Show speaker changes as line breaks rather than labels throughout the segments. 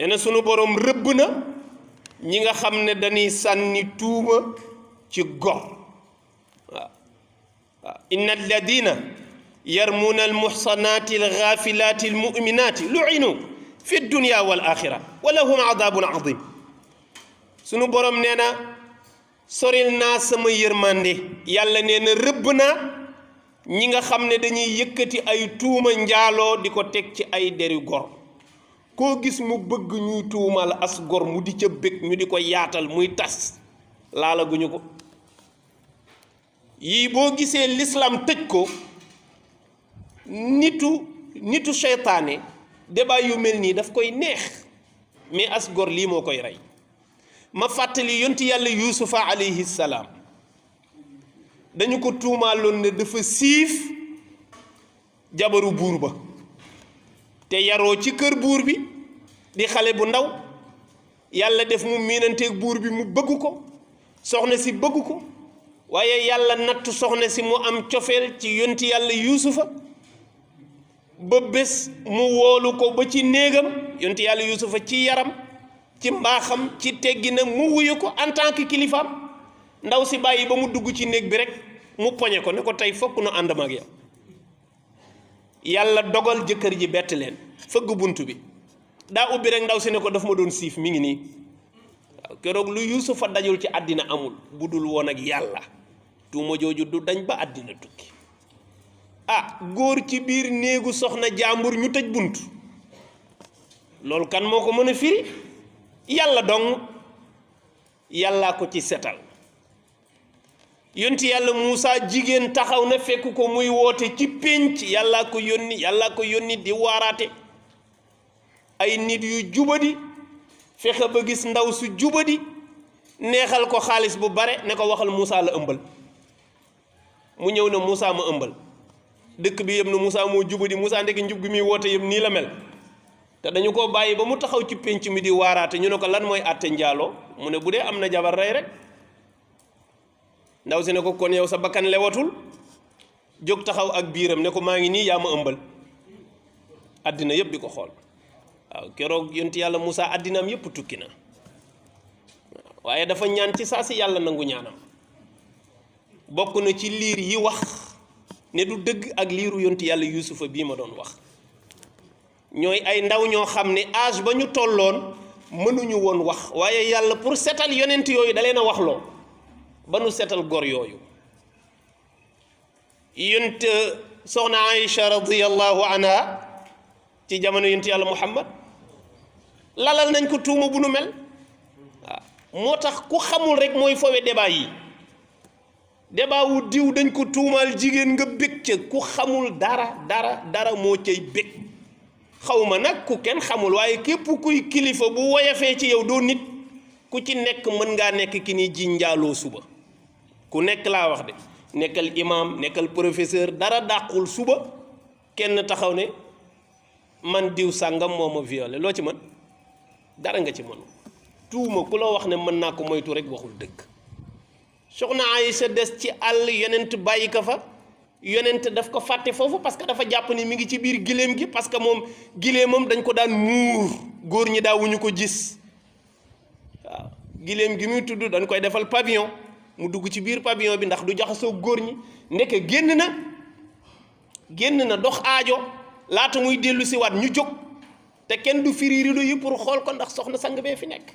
nee na sunu borom rëbb na ñi nga xam ne dañuy sànni tuuma ci gor waaw inna alladina yarmuuna almuhsanaati algaafilaati almuminaati lu'inu fi dunya wal axira wa lahum adabun adim sunu borom nee na soril naa sama yërmande yàlla nee na rëbb naa ñi nga xam ne dañuy yëkkati ay tuuma njaaloo di ko teg ci ay deri gor koo gis mu bëgg ñuy tuumal as gor mu di ca bëgg ñu di ko yaatal muy tas laalaguñu ko yii boo gisee l'islam tëj ko nitu seytaane débat yu mel nii daf koy neex mais as gor lii moo koy rey ma fàttali yonti yàlla yuusufa alayhi salaam dañu ko tuumaaloon ne dafa siif jabaru buur ba te yaroo ci kër buur bi di xale bu ndaw yàlla def mu miinanteeg buur bi mu bëgg ko soxna si bëgg ko waaye yàlla nattu soxna si mu am cofeel ci yonti yàlla yuusufa ba bés mu woolu ko ba ci néegam yonti yàlla yuusufa ci yaram ci mbaaxam ci tegginam mu wuyu ko en tant que kilifaam ndaw si bàyyi ba mu dugg ci néeg bi rek mu poñe ko ne ko tey fokk nu ànd ak yow yàlla dogal jëkkër ji bett leen fëgg bunt bi daa ubbi rek ndaw si ne ko daf ma doon siif mi ngi nii waaw keroog lu yuusufa dajul ci àddina amul bu dul woon ak yàlla tuuma jooju du dañ ba àddina tukki góor ci biir néegu soxna jàmbur ñu tëj bunt loolu kan moo ko mën a firi yàlla dong yàllaa ko ci setal yonti yàlla Muusa jigéen taxaw na fekk ko muy woote ci pénc yàllaa ko yónni di waaraate ay nit yu jubadi fexe ba gis ndaw su jubadi neexal ko xaalis bu bare ne ko waxal Muusa la ëmbal mu ñëw ne Muusa ma ëmbal dëkk bi yëpp na Muusa moo jubadi Muusa ndekki njub gi muy woote yëpp nii la mel te dañu ko bàyyi ba mu taxaw ci pénc mi di waaraate ñu ne ko lan mooy àtte njaaloo mu ne bu dee am na jabar rey rek ndaw si ne ko kon yow sa bakkan lewatul jóg taxaw ak biiram ne ko maa ngi nii yaa ma ëmbal àddina yëpp di ko xool waaw keroog yonti yàlla Muusa àddinaam yëpp tukki na waaye dafa ñaan ci saa si yàlla nangu ñaanam bokk na ci liir yi wax ne du dëgg ak liiru yonti yàlla Yuusufa bii ma doon wax ñooy ay ndaw ñoo xam ne âge ba ñu tolloon mënuñu woon wax waaye yàlla pour setal yonent yooyu da leen a waxloo ba nu setal gor yooyu yonent soxna Aïcha radiyallahu anha ci jamono yonent yàlla Muhammad lalal nañ ko tuuma bu nu mel waaw moo tax ku xamul rek mooy fowe débat yi débat wu diw dañ ko tuumaal jigéen nga bég ca ku xamul dara moo cay bég xawma nag ku kenn xamul waaye képp kuy kilifa bu woyafee ci yow doo nit ku ci nekk mën ngaa nekk ki ni ji njaaloo suba ku nekk laa wax de nekkal imam nekkal professeur dara dàqul suba kenn taxaw ne man diw sàngam moo ma violé loo ci mën dara nga ci mën tuuma ku la wax ne mën naa ko moytu rek waxul dëgg soxna Aïcha des ci àll yonent bàyyi ko fa yonent daf ko fàtte foofu parce que dafa jàpp ni mi ngi ci biir giléem gi parce que moom giléemam dañ ko daan muur góor ñi daawuñu ko gis waaw giléem gi muy tudd dañ koy defal pavillon mu dugg ci biir pavillon bi ndax du jaxasoo góor ñi ndeke génn na dox aajo laata muy dellu si waat ñu jóg te kenn du firi rido yi pour xool ko ndax soxna sang bee fi nekk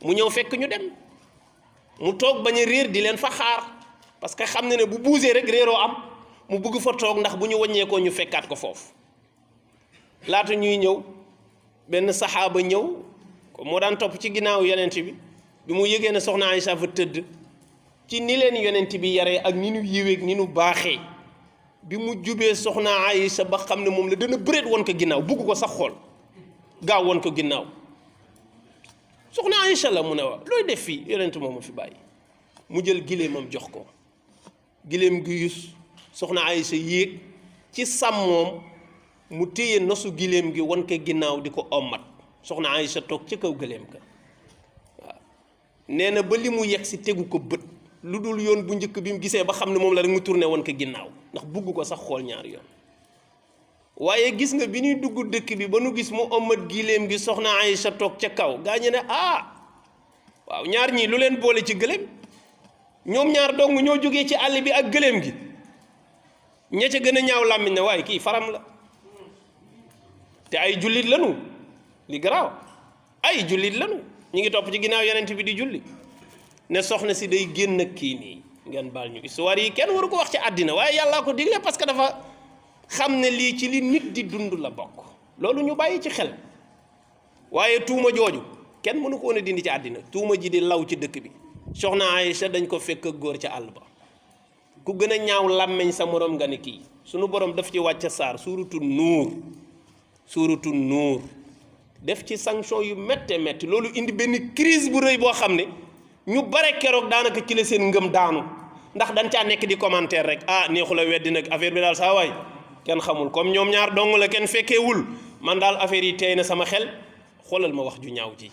mu ñëw fekk ñu dem mu toog bañ a réer di leen fa xaar parce que xam na ne bu buusee rek réeroo am mu bëgg fa toog ndax bu ñu wàññeekoo ñu fekkaat ko foofu laata ñuy ñëw benn saxaaba ñëw ko moo daan topp ci ginnaaw yonent bi mu yëgee ne soxna Aïcha fa tëdd ci ni leen yonent bi yaree ak ni nu yiweeg ni nu baaxee bi mu jubee soxna Aïcha ba xam ne moom la dana bëreet woon ko ginnaaw bugg ko sax xool gaaw woon ko ginnaaw soxna Aïcha la mu ne waaw looy def fii yonent moom fi bàyyi mu jël gileemam jox ko gileem gi yus soxna Aïcha yéeg ci sàmmoom mu téye nosu gileem gi wan ko ginnaaw di ko ommat soxna Aïcha toog ci kaw gileem ka waaw nee na ba li mu yegg si tegu ko bët lu dul yoon bu njëkk bi mu gisee ba xam ne moom la rek mu tourné wan ko ginnaaw ndax bugg ko sax xool ñaari yoon waaye gis nga bi ñuy dugg dëkk bi ba nu gis mu ommat giléem gi soxna Aïcha toog ca kaw gaañe ne waaw ñaar ñii lu leen boole ci gëléem ñoom ñaar dong ñoo jógee ci àll bi ak gëléem gi ña ca gën a ñaaw làmmiñ ne waaye kii faram la te ay jullit lanu li garaaw ay jullit lanu ñu ngi topp ci ginnaaw yonent bi di julli ne soxna si day génn ak kii nii ngeen baal ñu histoire yi kenn waru ko wax ci àddina waaye yàllaa ko digle parce que dafa xam ne lii ci li nit di dund la bokk loolu ñu bàyyi ci xel waaye tuuma jooju kenn mënu ko woon a dindi ci àddina tuuma ji di law ci dëkk bi soxna Aïcha dañ ko fekk góor ca àll ba ku gën a ñaaw làmmeñ sa morom nga ne kii sunu borom daf ci wàcc saar suuratu nuur def ci sanction yu métte métti loolu indi benn crise bu rëy boo xam ne ñu bare keroog daanaka ci la seen ngëm daanu ndax dañ caa nekk di commentaire rek neexu la weddi nag affaire bi daal saa waay kenn xamul comme ñoom ñaar dong la kenn fekkeewul man daal affaire yi tey na sama xel xoolal ma wax ju ñaaw ji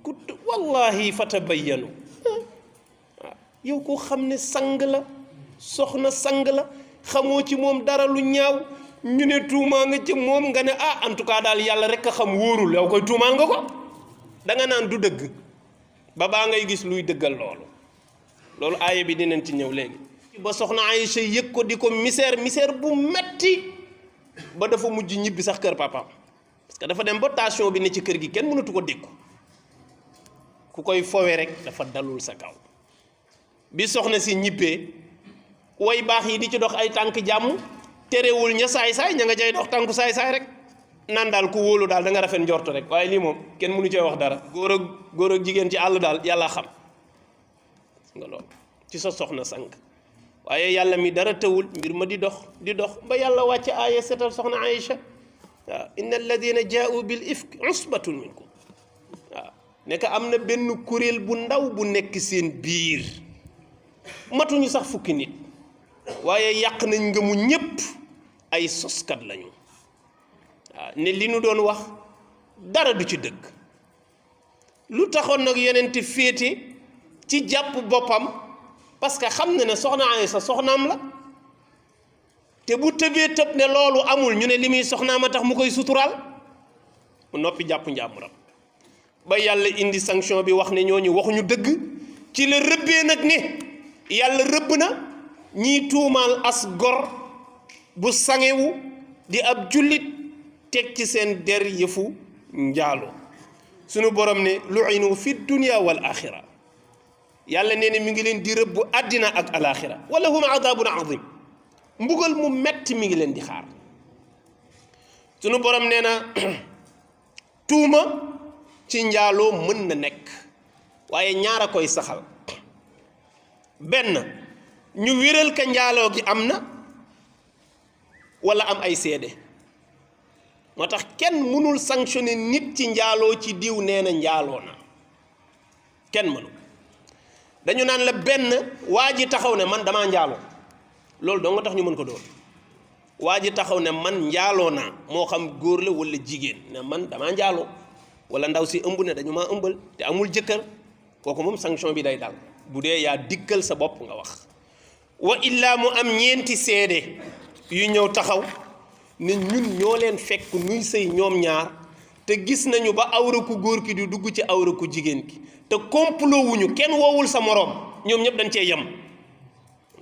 ku wallahi fatabayyanu yow ko xam ne sang la soxna sang la xamoo ci moom dara lu ñaaw ñu ne tuumaa nga ci moom nga ne en tout cas daal yàlla rek a xam wóorul yow koy tuumaal nga ko da nga naan du dëgg ba baa ngay gis luy dëggal loolu aaya bi dinañ ci ñëw léegi ba soxna Aïcha yëg ko di ko misère bu metti ba dafa mujj ñibbi sax kër papaam parce que dafa dem ba tension bi ne ci kër gi kenn mënatu ko dékku ku koy fowe rek dafa dalul sa kaw bi soxna si ñibbee way baax yi di ci dox ay tànk jàmm terewul ña saay-saay ña nga jay dox tànku saay-saay rek naan daal ku wóolu daal da nga rafet njortu rek waaye lii moom kenn mënu cee wax dara góor ak jigéen ci àll daal yàlla xam nga loolu ci sa soxna sang waaye yàlla mi dara tëwul mbir ma di dox ba yàlla wàcc aaya setal soxna Aïcha waaw inna alladina jaa'u bil ifk usbatun minkum waaw nekk am na benn kuréel bu ndaw bu nekk seen biir matuñu sax fukki nit waaye yàq nañ ngëmu ñépp ay soskat lañu waaw ne li nu doon wax dara du ci dëgg lu taxoon nag yonent féete ci jàpp boppam parce que xam na ne soxna Aïcha soxnaam la te bu tëbee tëb ne loolu amul ñu ne li muy soxnaam a tax mu koy suturaal mu noppi jàpp njàmburam ba yàlla indi sanction bi wax ne ñooñu waxuñu dëgg ci la rëbbee nag ne yàlla rëbb na ñiy tuumaal as gor bu sangewu di ab jullit teg ci seen der yëfu njaaloo sunu borom ne lu'inu fi dunya wal axira yàlla nee na mi ngi leen di rëbb àddina ak alaxira wala hum adabun azim mbugal mu metti mi ngi leen di xaar sunu borom nee na tuuma ci njaaloo mën na nekk waaye ñaar a koy saxal benn ñu wéral ka njaaloo gi am na wala am ay seede moo tax kenn mënul sanctionner nit ci njaaloo ci diw nee na njaaloo na kenn mënu dañu naan la benn waa ji taxaw ne man damaa njaaloo loolu doo nga tax ñu mën ko doon waa ji taxaw ne man njaaloo naa moo xam góor la wala jigéen ne man damaa njaaloo wala ndaw si ëmb ne dañu maa ëmbal te amul jëkkër kooku moom sanction bi day dal bu dee yaa diggal sa bopp nga wax wa illaa mu am ñeenti seede yu ñëw taxaw ne ñun ñoo leen fekk nuy sëy ñoom ñaar te gis nañu ba awra ku góor ki di dugg ci awra ku jigéen ki te complot wuñu kenn woowul sa moroom ñoom ñëpp dañ cee yem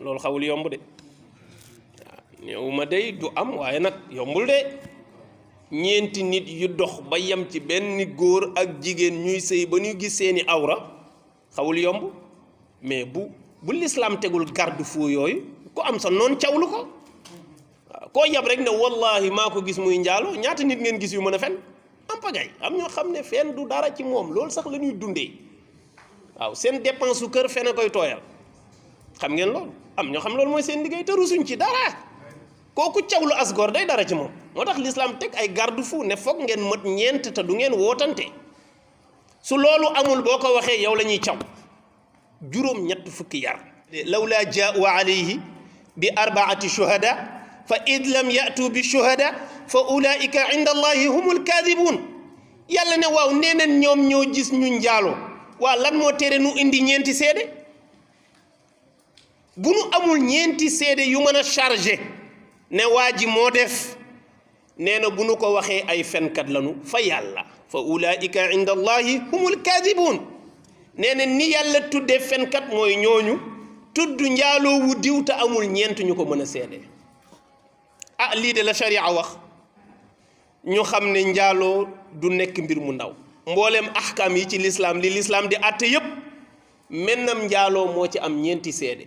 loolu xawul yomb de waaw néew ma day du am waaye nag yombul de ñeenti nit yu dox ba yem ci benn góor ak jigéen ñuy sëy ba ñuy gis seeni awra xawul yomb mais bu lislaam tegul garde-fou yooyu ku am sa noon cawlu ko waaw koo yab rek ne wallahi maa ko gis muy njaaloo ñaata nit ngeen gis yu mën a fen am pagay am ñoo xam ne fen du dara ci moom loolu sax la ñuy dundee waaw seen dépense su kër fen a koy tooyal xam ngeen loolu am ñoo xam loolu mooy seen liggéey te rusuñ ci dara kooku cawlu asgor day dara ci moom moo tax l'islam teg ay garde-fou ne foog ngeen mat ñeent te du ngeen wootante su loolu amul boo ko waxee yow la ñuy caw juróom ñett fukki yar lawlaa jaa'u alayhi bi arbaati shuhada fa id lam ya'tu bi shuhada fa ulaika inda allahi humul kaadibuun yàlla ne waaw nee nañ ñoom ñoo gis ñu njaaloo waa lan moo tere nu indi ñeenti seede bu nu amul ñeenti seede yu mën a chargé ne waa ji moo def nee na bu nu ko waxee ay fenkat lanu fa yàlla fa ulaika inda allahi humul kaadibuun nee na ni yàlla tuddee fenkat mooy ñooñu tudd njaaloo wu diw te amul ñeent ñu ko mën a seede ah lii de la sharia wax ñu xam ne njaaloo du nekk mbir mu ndaw mboolem ahkam yi ci lislaam li lislaam di àtte yépp mennam njaaloo moo ci am ñeenti seede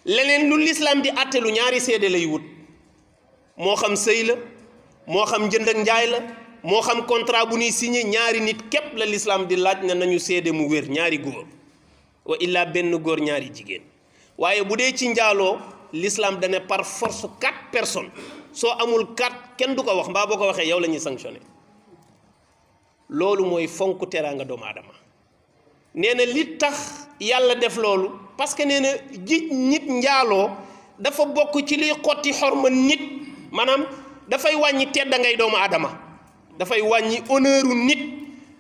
leneen lu lislaam di àtte lu ñaari seede lay wut moo xam sëy la moo xam njënd ak njaay la moo xam contrat bu ñuy signé ñaari nit képp la lislaam di laaj na nañu seede mu wér ñaari góor wa illaa benn góor ñaari jigéen waaye bu dee ci njaaloo l'islam dane par force 4 personnes soo amul 4 kenn du ko wax mbaa boo ko waxee yow la ñuy sanctionné loolu mooy fonk teraanga doomu aadama nee na li tax yàlla def loolu parce que nee na ji nit njaaloo dafa bokk ci liy xotti xorma nit maanaam dafay wàññi tedda ngay doomu aadama dafay wàññi honneuru nit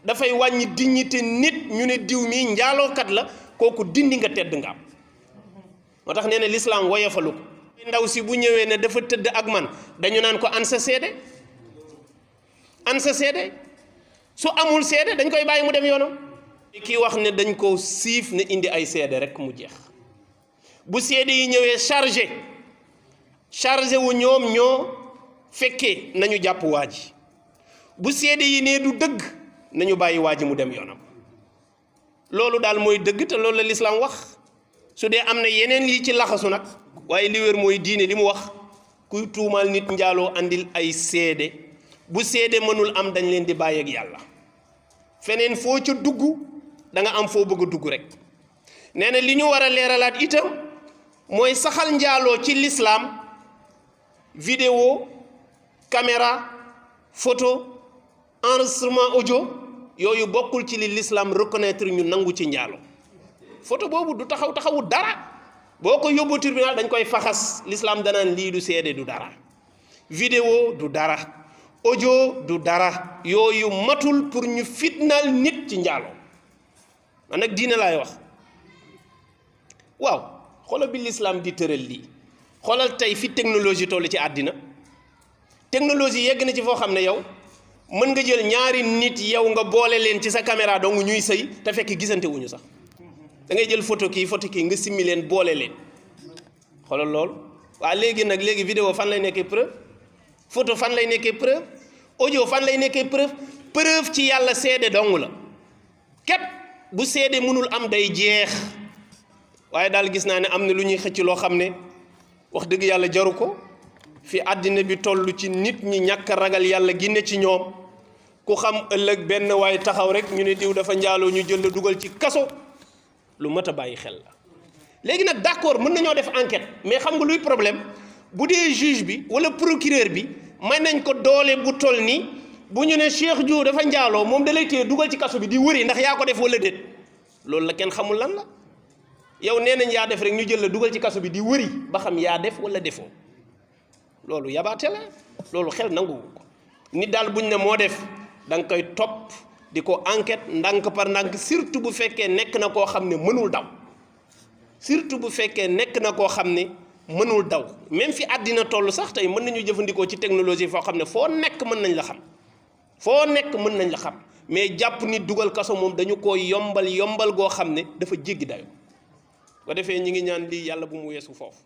dafay wàññi dignité nit ñu ne diw mi njaalookat la kooku dindi nga tedd nga am moo tax nee na lislaam woyofalu ko ndaw si bu ñëwee ne dafa tëdd ak man dañu naan ko an sa seede su amul seede dañ koy bàyyi mu dem yoonam kii wax ne dañ ko siif ne indi ay seede rek mu jeex bu seede yi ñëwee chargé wu ñoom ñoo fekkee nañu jàpp waa ji bu seede yi nee du dëgg nañu bàyyi waa ji mu dem yoonam loolu daal mooy dëgg te loolu la lislaam wax su dee am na yeneen yi ci laxasu nag waaye li wér mooy diine li mu wax kuy tuumaal nit njaaloo andil ay seede bu seede mënul am dañ leen di bàyyi ak yàlla feneen foo ca dugg da nga am foo bëgg a dugg rek nee na li ñu war a leeralaat itam mooy saxal njaaloo ci lislaam vidéo caméra photo enregistrement audio yooyu bokkul ci li l'islam reconnaître ñu nangu ci njaaloo photo boobu du taxawu dara boo ko yóbbu tribunal dañ koy faxas l'islam danaan lii du seede du dara vidéo du dara audio du dara yooyu matul pour ñu fitnaal nit ci njaaloo man nag diine laay wax waaw xoolal bi l'islam di tëral lii xoolal tey fi technologie toll ci àddina technologie yegg na ci foo xam ne yow mën nga jël ñaari nit yow nga boole leen ci sa caméra dong ñuy sëy te fekk gisante wuñu sax da ngay jël photo kii nga simmi leen boole leen xoolal loolu waaw léegi vidéo fan lay nekkee preuve photo fan lay nekkee preuve audio fan lay nekkee preuve ci yàlla seede dong la képp bu seede mënul am day jeex waaye daal gis naa ne am na lu ñuy xëcc loo xam ne wax dëgg yàlla jaru ko fi àddina bi toll ci nit ñi ñàkk ragal yàlla gi ne ci ñoom ku xam ëllëg benn waaye taxaw rek ñu ne diw dafa njaaloo ñu jël la dugal ci kaso lu mat a bàyyi xel la léegi nag d'accord mën nañoo def enquête mais xam nga luy problème bu dee juge bi wala procureur bi may nañ ko doole bu toll ni bu ñu ne Cheikh Diouf dafa njaaloo moom da lay téye dugal ci kaso bi di wëri ndax yaa ko def wala déet loolu la kenn xamul lan la yow nee nañ yaa def rek ñu jël la dugal ci kaso bi di wëri ba xam yaa def wala defoo loolu yabaate la loolu xel nanguwu ko nit daal buñ ne moo def da nga koy topp di ko enquête ndànk par ndànk surtout bu fekkee nekk na koo xam ne mënul daw mënul daw même fi àddina toll sax tey mën nañu jëfandikoo ci technologie foo xam ne foo nekk mën nañ la xam mais jàpp nit dugal kaso moom dañu ko yombal goo xam ne dafa jéggi dayo ko defee ñi ngi ñaan lii yàlla bu mu weesu foofu